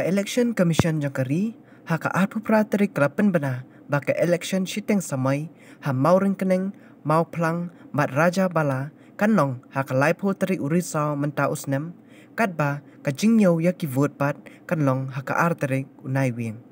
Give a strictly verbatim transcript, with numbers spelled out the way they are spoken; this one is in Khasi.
Ka Election Commission jong ka ri ha ka arphew phra tarik ka la pynbna ba ka election shiteng samoi ha Mawryngkneng, Mawphlang bad Rajabala kan long ha ka laiphew tarik u Risaw mynta u snem, katba ka jingniew ïa ki vote pat kan long ha ka ar tarik u Naiwieng.